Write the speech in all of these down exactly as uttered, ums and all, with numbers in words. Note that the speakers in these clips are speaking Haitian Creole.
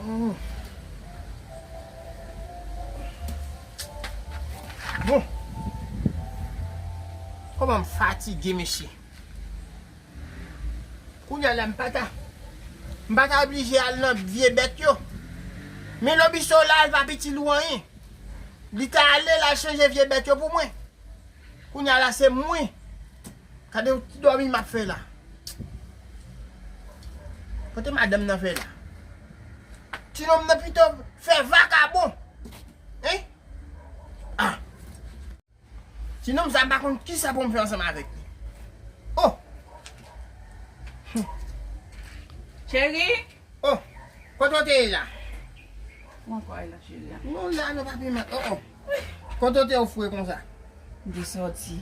Bon. Kòman m fatige, mesye. Kounye a la, m pa ta, m pa ta oblije al nan vye bèt yo. Men Lobisto la, l pa piti lou anyen. Li ta ale, l al chanje vye bèt yo pou mwen. Kounye a la, se mwen. Gade yon ti dòmi m ap fè la. Kote madanm nan fè la? Ti nonm nan pito fè vakabon. Hein? Ah. Ti nonm sa, m pa konn kisa pou m fè ansanm avèk li. Oh! Cheri? Oh! Kote w te ye la? Ou ankò la, cheri a? Non, la, non, pa piman. Oh, oh. Kote w te ofre konsa? M te sòti.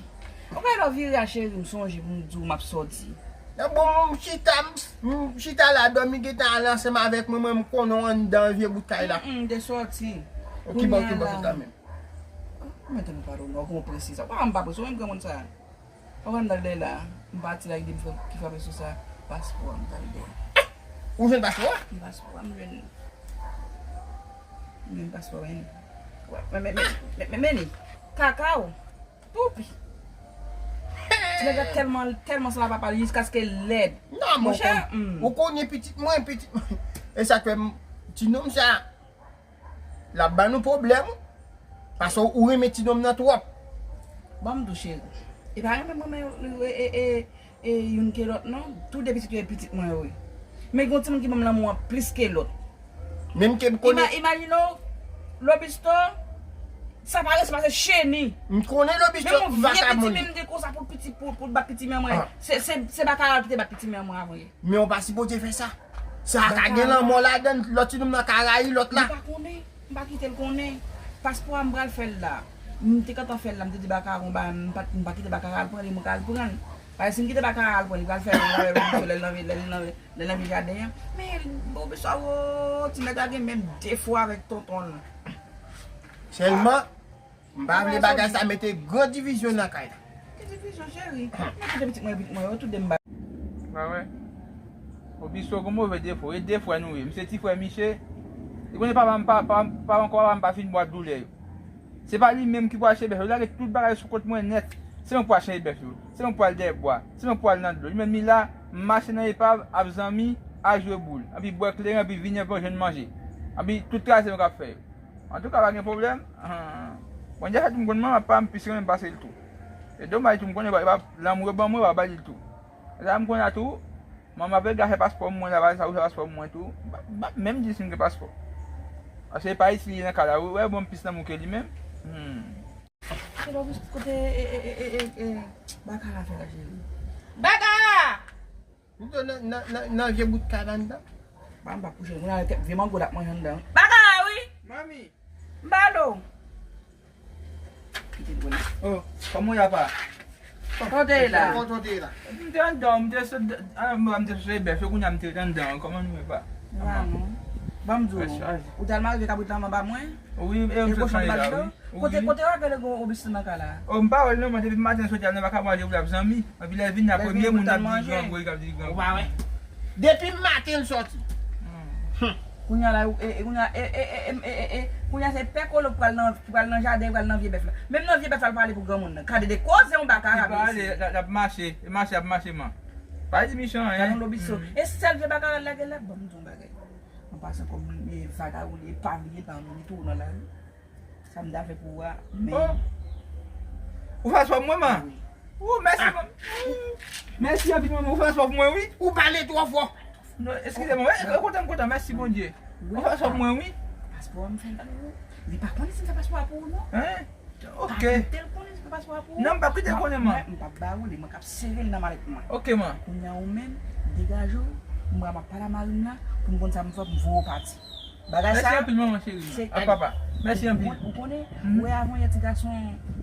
Ou pa lè w vire a, cheri, m sonje pou m di w m ap sòti. Nan bon, m chita, m, m chita la, dòmi gentan ale ansanm avèk mwen, mwen, m konnen w anndan vye bout kay la. Mm, m te sòti. Oh, ki bò, ki bò chita menm? Mwen tande pale w non, ou prese sa. Ou pa wè m pa prese, ou menm granmoun sa. Ou wè m nan lè la, m pati la, ki frape sou sa, paspò a, m t al dèyè. Ou jwenn paspò a? Paspò a, m jwenn. M jwenn paspò a, men. Men, men, men, men, men, men, men, kakao, toupi. Ti nèg la tèlman, tèlman sanble a papa l, jiskaske l lèd. Non, monchè, ou konnen pitit mwen, pitit mwen. E sa k fè m, ti nonm sa, l ap ban nou pwoblèm, paske ou renmen ti nonm nan twòp. Ban m di w, cheri. E pa renmen m renmen e, e, e, e youn ke lòt, non. Tou de pitit yo e pitit mwen yo ye. Men gen yon timoun ki ban m lanmou an plis ke lòt. Menm ke m konnen. Ima-, imajine w, Lobisto, sa pa resi pase cheni. M konnen Lobisto, yon vye pitit, men m di konsa pou piti, pou, pou bat piti mè mwen. Se, se, se Bakaral ki te bat piti mè mwen avan ye. Men w pa sipoze fè sa. Sa ka gen lanmò ladan l, lòt ti nonm nan ka rayi lòt la. M pa konnen, m pa kite l konnen. Paspò a m pral fè l la. M te gentan fè l la, m te di Bakaral, m pa, m pa kite Bakaral pran li, mwen ka al pran l. Paske si m kite Bakaral al pran li, pral fè l nan lè l nan, lè l nan, lè l nan jaden an. Men, bon, beswa, wo, ti nèg la gen menm defo avèk tonton l. Sèlman, m pa vle bagay sa mete gran divizyon nan kay la. Ki divizyon, cheri? Mwen kite pitit mwen, pitit mwen yo, tou de m ba. Ba wè. Obiso gon move defo, e de frè nou ye. M se ti frè Miche. Li konnen papa m pa, pa, pa ankò papa m pa fin bwè doulè yo. Se pa li menm ki pral chanje bèf yo. Li lage tout bagay sou kont mwen nèt. Se mwen pral chanje bèf yo. Se mwen pral dèyè bwa. Se mwen pral nan dlo. Li menm li la, m mache nan epav, ap zanmi, al jwe boul. Anpi bwè kleren, anpi vini, anpi jwenn manje. Anpi tout travay se mwen k ap fè yo. Antouka, pa gen pwoblèm. Bondye fè tou m konn manman pa m plis renmen m pase l tou. E domaj tou m konnen e pa lanmou yo ban mwen, yo pa bay li l tou. E sa m konnen a tou, manman ap rega fè paspò mwen la, bagay sa pou fè paspò mwen tou. M pa, m pa menm di si m gen paspò. Paske e pa isi li ye nan ka la, ou wè bon m plis lanmou ke li menm. Hmm. Se lè w kote, e, e, Baka a fè la, cheri. Baka! Ou te nan, nan, nan, nan vye bout kay la anndan? Ba m pa kouche, moun avè kèk vye mango l ap manje anndan. Bagay, wi. Manmi. M ba l ou. Kite l wè. Oh, kòman w ye apa? Kote w te ye la? Kote w te ye la? M te anndan, m te sot, ah, m te sot bèf, kounye a m te anndan, kòman nou ye pa? Ba non. Ban m di w. Ou t al mare vye kabrit la anba mwen? Wi, e m sot mare la, wi. Kote, kote w gade gon Obisto nan kay la? Oh, m pa wè l non, mwen depi maten soti al nan vakabon al jwe boul ap zanmi. Anpi lè l vin la, premye moun l ap di grangou, l ap di grangou. Ou pa wè? Depi maten l soti. Kounye a la, e, e, kounye a, e, e, kounye a se pè kolo k pral nan, k pral nan jaden, pral nan vye bèf la. Menm nan vye bèf la, l pa ale pou granmoun nan. Gade de koze yon Baka a mesye. L pa ale, l ap mache, e mache ap mache man. Pa di mechan anyen. Gade yon Lobisto. E sèl vye Baka a lage la, ban m di yon bagay. An pasan kòm e vagabon li ye, pa vini, pa vini tou nan lari. Sa m ta fè pou ou a, men. Oh! Ou fè sou mwen, man? Wi. Oh, mèsi, man. Mèsi anpil, manman. Ou fè sou mwen, wi. Ou pale twò fò. Non, eskize mwen. Wi, e, e, kontan, m kontan. Mèsi, Bondye. Ou fè sou mwen, wi. Paspò a m fè l pou ou. Li pa konnen si m fè paspò a pou ou, non. Hein? Ok. Pa kite l konnen si m fè paspò a pou ou. Non, m p ap kite l konnen, man. Mwen, m p ap ba ou li. Mwen k ap sere l nan malèt mwen. Ok, man. Kounye a ou menm, degaje w. Mwen, m ap pale a mari m la, pou m konn sa m fè, pou m voye w pati. Bagay sa, mèsi anpil, manman cheri. Ak papa. Mèsi anpil. Ou konnen, ou wè avan yè ti gason,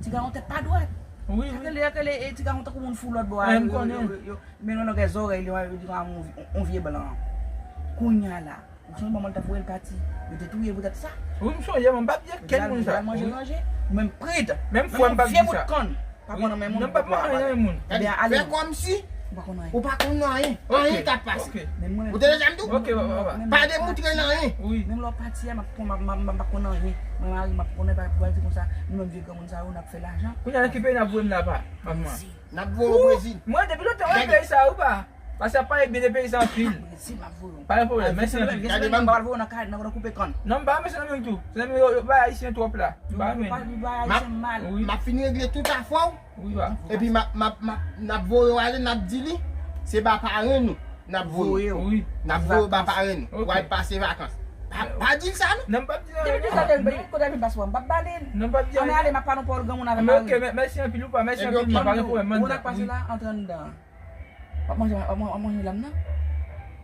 ti gason tèt pa dwat. Wi, wi. Yo rele, yo rele, e ti gason tankou moun fou lòt bò a. Yo, yo, yo, men nan longè zòrèy li, yo di yon, yon vye blan. Kounye a la, ou sonje manman l t ap voye l pati. Yo te touye l poutèt sa. Wi, m sonje, man, m pa bliye kenn moun sa. Yo al manje, manje. Ou menm prit. Menm fwa m pa bliye sa. Yon vye bout kann. Pa pran nan men moun. Non, pa pran nan men moun. Fè kòmsi. Ou pa konn anyen. Ou pa konn anyen. Ok, anyen k ap pase. Ok. Ou tande sa m di w? Ok, papa. Pa demoutre l anyen. Wi. Menm lè w pati a, m ap konn, m ap, m ap, m ap konn anyen. Mwen mari m ap konnen, pa pou al di konsa, nou menm vye granmoun sa yo, n ap fè lajan. Kounye a, nan ki peyi n ap voye m la, pa, manman? N ap voye w Brezil. Mwen, depi lontan, mwen peyi sa yo, pa. Paske ap pale byen de peyi sa anpil. Brezil, m ap voye w. Pa gen pwoblèm, mèsi anpil. Gade, m ap voye w nan kay, nan, nan koupe kann. Non, m pa renmen se nan menm tou. Se nan menm yo, yo bay Ayisyen twòp la. M pa renmen. Yo bay Ayisyen mal. Wi. M ap fin regle tout afè w. Wi, pa. Epi m ap, m ap, m ap, n ap voye w ale, n ap di li, se ba paran nou n ap voye w. Wi. N ap voye w ba paran nou. Ok. W al pase vakans. Pa, pa di l sa, non. Non, m p ap di l anyen, non. Depi sa, depi kote vin paswa, m p ap ba li l. Non, m p ap di anyen. Anben, ale, m ap pale yon pawòl granmoun avè mari m. Ok, mè-, mèsi anpil, ou pa, mèsi anpil, non, pa gen pwoblèm, manda. Wi. Ou nan k pase la, antre anndan. W ap manje, w ap, w ap manje lam nan?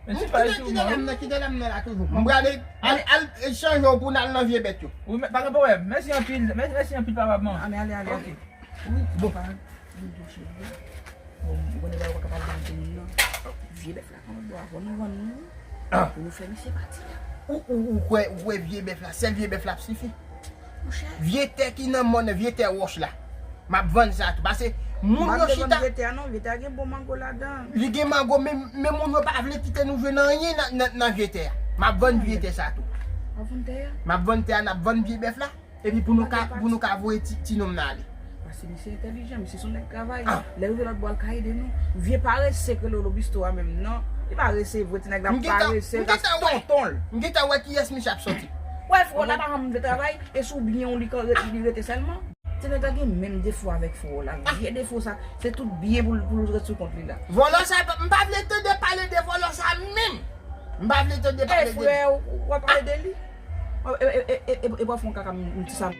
Men ti pale sou mwen. Kite lam nan, kite lam nan la toujou. M prale, al, al chanje w pou n al nan vye bèt yo. Wi, men pa gen pwoblèm. Mèsi anpil, mè-, mèsi anpil, papa, manman. Ale, ale, ale, ale. Wi, bon. Papa, m di w cheri. Bon, ou konnen bagay ou pa kapab ba moun nan. Vye bèf la, kòman bò, avan nou vann li, pou nou fè misye pati. Ou, ou, ou kwè, ou kwè vye bèf la, sèl vye bèf la ap sifi? Monchè. Vye tè ki nan mòn nan, vye tè wòch la. M ap vann sa tou. Paske moun yo chita. M ap vann vye tè a non, vye tè a gen bon mango ladan. Li gen mango, men, men moun yo pa vle kite nou jwenn anyen nan, nan, nan vye tè a. M ap vann vye tè sa tou. W ap vann tè a? M ap vann tè a, n ap vann vye bèf la. Epi pou nou ka, pou nou ka voye ti, ti nonm nan ale. Paske misye entèlijan, misye se yon nèg travay. Ah. Lè l rive lòt bò, l ka ede nou. Vye parese k rele Lobisto a menm, non. Li parese vre, ti nèg la parese, ras tonton l. M gentan wè kiyès misye ap sòti. Wè, frè w la pa janm vle travay, e sou byen w li ka re-, li rete sèlman. Ti nèg la gen menm defo avèk frè w la. Vye defo sa, se tout byen pou l, pou l ret sou kont li la. Vòlò sa, m pa vle tande pale de vòlò sa menm. M pa vle tande pale de li. E frè w, w ap pale de li? E, e, e, e, e, e w ap fè yon kaka m, m di sa.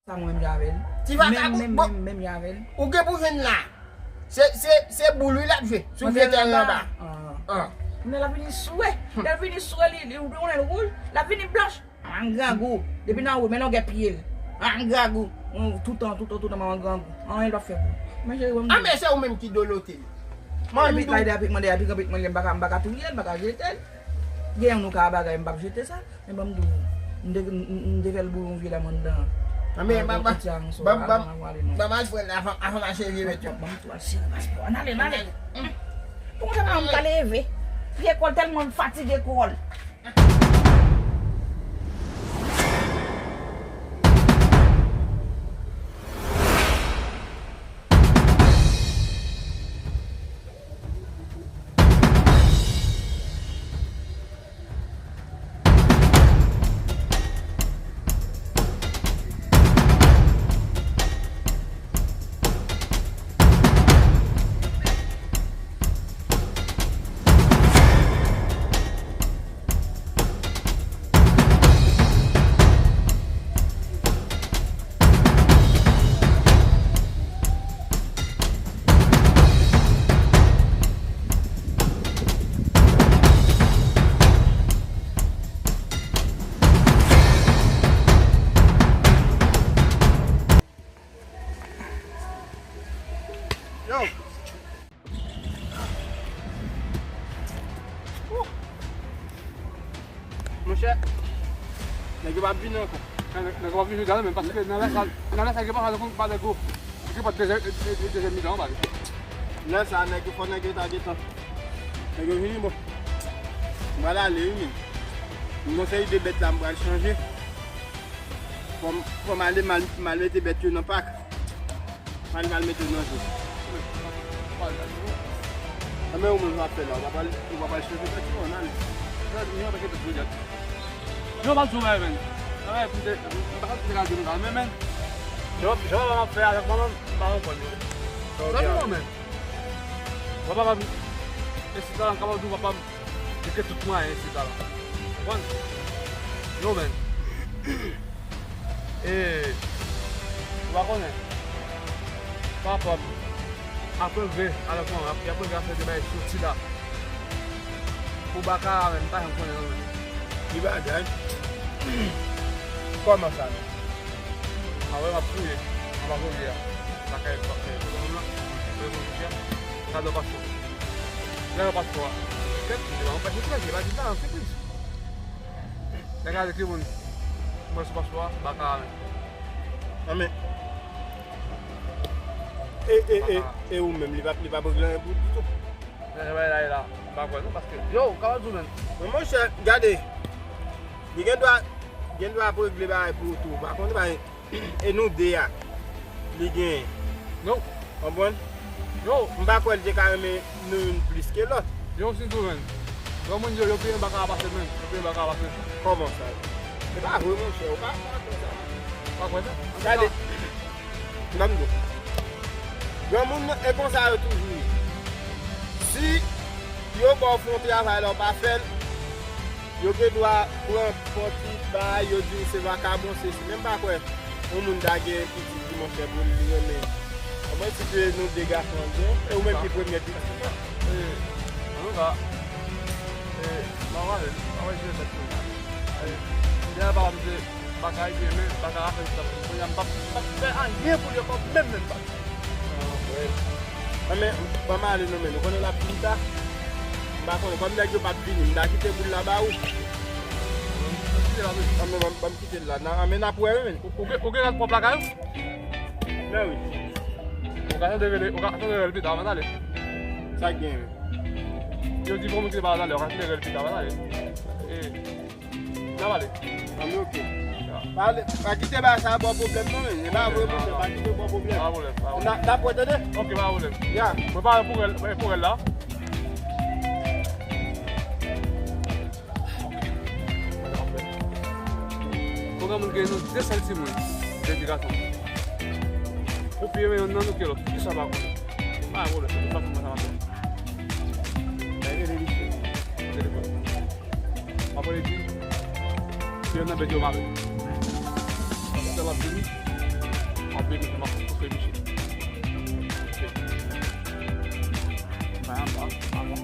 Sa mwen menm jan avè l. Ti vagabon, menm, bon, menm, menm jan avè l. Ou gen pou jwenn la. Se, se, se boul wi l ap jwe sou vye tè l anba. Ah. Kounye a l ap vini swe. Lè l vini swe, li, li ouvri yon lèl wouj, l ap vini blanch. An grangou. Depi nan wout, men longè pye l. An grangou. Yon toutan, toutan, toutan, an grangou. Anyen l p ap fè pou. Men cheri, wè m di. Ah, men se ou menm ki dolote l. Epi la, epi mande, epi mande, m pa ka, m pa ka touye l, m pa ka jete l. Gen yon nou ka bagay, m p ap jete sa. Men ban m di w, m te, m, m, m te fè l bouyon vye dam anndan. Anben, ban, ban, ban, ban, ban m al pran l avan, avan m al chanje vye bèt yo. Ban m tou al sere paspò. Ann ale, ann ale. Pou konsa pa m ka leve. Vye kò l tèlman m fatige kò l. Monchè, nèg yo p ap vini ankò. Nèg, nèg yo p ap vini jodi a non, men paske nan lè sa, nan lè sa, yo pa fè konn pa nèg yo. Yo pa dezyèm, de-, de-, dezyèm mitan an, pale. Lè sa, nèg yo, fò nèg yo ta gentan. Nèg yo vini, bon. M pral ale, wi, men. M gon seri de bèt la, m pral chanje. Fò m, fò m ale, m al, m al mete bèt yo nan pak. Mal, mal mete w nan je. Anben ou menm w ap fè la, ou pa pral, ou pa pral chanje tèt ou, ann ale. Yo pa di w bagay, men. Bagay pou te, m pa sa pou te ka di nou la, men, men. Jan, jan papa m ap fè avèk manman m, m pa konprann yo. Sa di mwen, men. Papa m, e si sa, m kapab di w papa m. Li gen tout mwayen isit la. Konprann? Yo, men. E, ou pa konnen. Papa m ap regle avèk manman, y ap regle afè de bagay soti la. Pou baka a, men, m pa janm konnen, non, men. Ki bagay? Kòman sa, men? A wè, m ap fouye anba kolye a. Lakay, lakay, kolye a. Sa dwe pa fò. Lè yo pa fò a. Kèt, li pa anpèche trèt, li pa di sa, an sipriz. Nèg la di ki moun. Mwen sou paspò a, baka a men. Anmen. E, e, e, e ou menm, li pa, li pa regle anyen pou ou ditou. Lè bay la, la, m pa kwè non, paske, yo, ou kapab di w menm. Men monchè, gade. Li gen dwa, gen dwa ap regle bagay pou ou tou. Ou pa konn bagay. E nou de a, li genyen. Non. Konprann? Non. M pa kwè l te ka renmen nou youn plis ke lòt. Yo, si tou menm. Granmoun yo, yo pi renmen baka a pase menm. Yo pi renmen baka a pase. Kòman sa? Se pa vre, monchè. Ou pa, pa kwè sa. Pa kwè sa? Gade. Ban m di w. Granmoun nan, e konsa yo toujou ye. Si yo ba w fè yon travay la, ou pa fè l, yo gen dwa pran, pran ti bay, yo di w se vakabon, se si. Men m pa kwè yon moun ta gen pitit li, monchè, pou li renmen. Mwen si se nou de gason an gen, e ou menm ki premye pitit. E, antouka, e, m ap pale, m ap pale dirèk ak ou. E, deja pa m se baka li renmen, baka a fè sa. Kounye a m p ap, m p ap fè anyen pou li ankò, menm, menm pa. Anmen, ban m ale non, men nou konnen l ap vin ta. M pa konnen, kòm nèg yo p ap vini, m ta kite boul la ba ou. Anmen, ban m, ban m kite l la. Nan, anmen, n ap wè, men. Ou, ou gen, ou gen rad pwòp lakay ou? Men wi. Ou ka tande rele, ou ka tande rele pita, anvan n ale. Sa k gen, men? Yo di pou moun kite ba w talè, ou ka tande rele pita, anvan n ale. E. N ap ale. Ann, ok. Pa ale, pa kite bagay sa ba w pwoblèm non, men. E pa vre, monchè, pa kite ba w pwoblèm. Pa pwoblèm, pa pwoblèm. N a, n ap wè, tande? Ok, pa pwoblèm. Ya. Mwen pare pou rèl, pou rèl la. Yon granmoun gen nou de sèl timoun, de ti gason. Ou pi renmen yonn nan nou ke lòt. Kisa pa konnen? Pa pwoblèm, se tout fason mwen sa va fè. Bay rele li, telefòn. Apre li di, se yonn nan bèt yo mare. Paske l ap vini, apre misye m ap koupe misye. Bay anba, anba.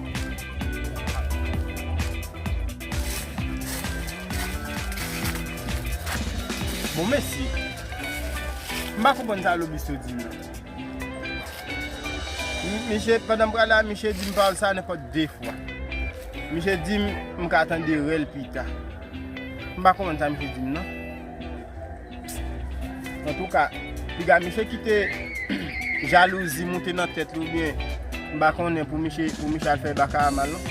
Bon, mèsi. M pa konprann sa Lobisto di m nan. M-, misye, pandan m prale a, misye di m pawòl sa nenpòt de fwa. Misye di m, m ka tande rèl pita. M pa konprann sa misye di m, non. Antouka, piga misye kite jalouzi moute nan tèt li oubyen m pa konnen pou misye, pou misye al fè baka a mal, non.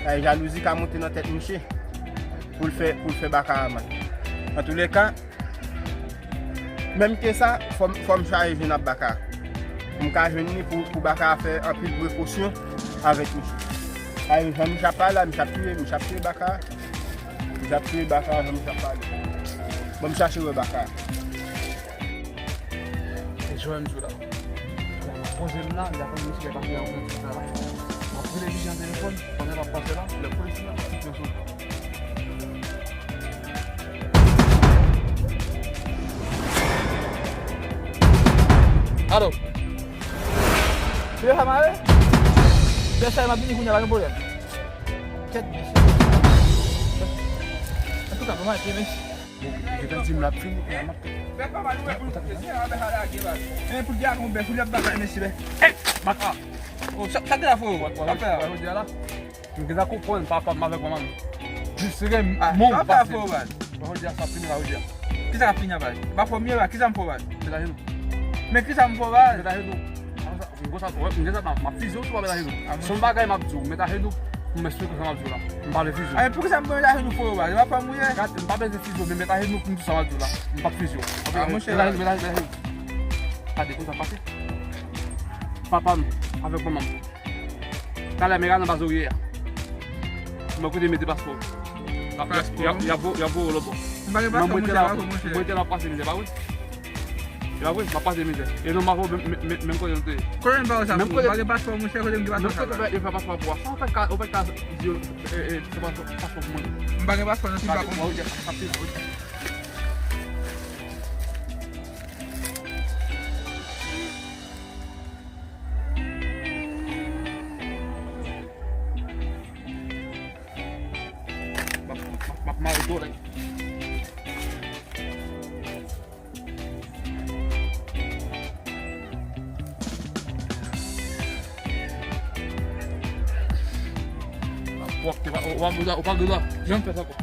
Ay, jalouzi ka moute nan tèt misye pou l fè, pou l fè baka a mal. Antoulèka, menm ke sa, fò m, fò m chache jwenn ap baka. Pou m ka jwenn li pou, pou baka a fè anpil prekosyon avèk misye. Ay, jan misye ap pale la, misye ap touye, misye ap touye baka. Misye ap touye baka, jan misye ap pale. Ban m chache wè baka. E jwè m di w la. Lè m poze m la, lè polis lè pase la, mwen di sa la. M ap rele misye nan telefòn, pandan l ap pase la, lè polis la ap kite sou. Alo. Ou deja mare? Deja m ap vini kounye a, pa gen pwoblèm. Kèt mesye. Antouka, bon maten, mesye. Bon, gentan di m l ap vini, kounye a m ap Bèf pa mal, ou wè, pou nou se anbè sa lage, baz. Men pou di a, yon bèf, ou lè bagay, mesye, bèf. Ey, baka. Oh, sa, sa ki la, frero? Wè, wè, wè, jodi a la. M gentan konprann papa m avèk manman m jis renmen m pase. Sa fè, frero, baz. Wè, jodi a, sa fini la, jodi a. Kisa k ap fini a, baz? M pa fè w mye, baz. Kisa m fè w, baz? Met ajenou. Men kisa m fè w, baz? Met ajenou. M konsa, wè, m gentan, m ap fizye w si w pa met ajenou. Se yon bagay m ap di w, met ajenou pou m eksplike sa m ap di w la. M pa vle fizye w. A, men poukisa m met ajenou, frero, baz? Se pa fanm ou ye? Gad, m pa bezwen fizye w, men met ajenou pou m di w sa m ap di w la. M p ap fizye w. A, monchè, met ajenou, met ajenou, met ajenou. Gade, konsa pase. Papa m avèk manman m. Talè, men gade anba zorye a. Mwen kote mete paspò. Y ap, y ap, y ap, y ap voye w lòtbò. M pa gen paspò, monchè, pa vre, monchè. Mwen te la pase mizè, pa vre? E pa vre, m ap pase mizè. E non, m ap menm, menm, menm kote nou te ye. Kote m pa wè sa, m pa gen paspò, monchè, kote m gen paspò sa la? Menm kote yo fè paspò pou ou a. Sa ou pa ka, ou pa ka di yo, e, e, se paspò, paspò pou mwen. M pa gen paspò, non, si m pa konn. Sa te, sa te, sa te. M ap, m ap, m ap mare do la. Pwòpte, ou pa, ou pa, ou pa gen dwa janm fè sa ankò.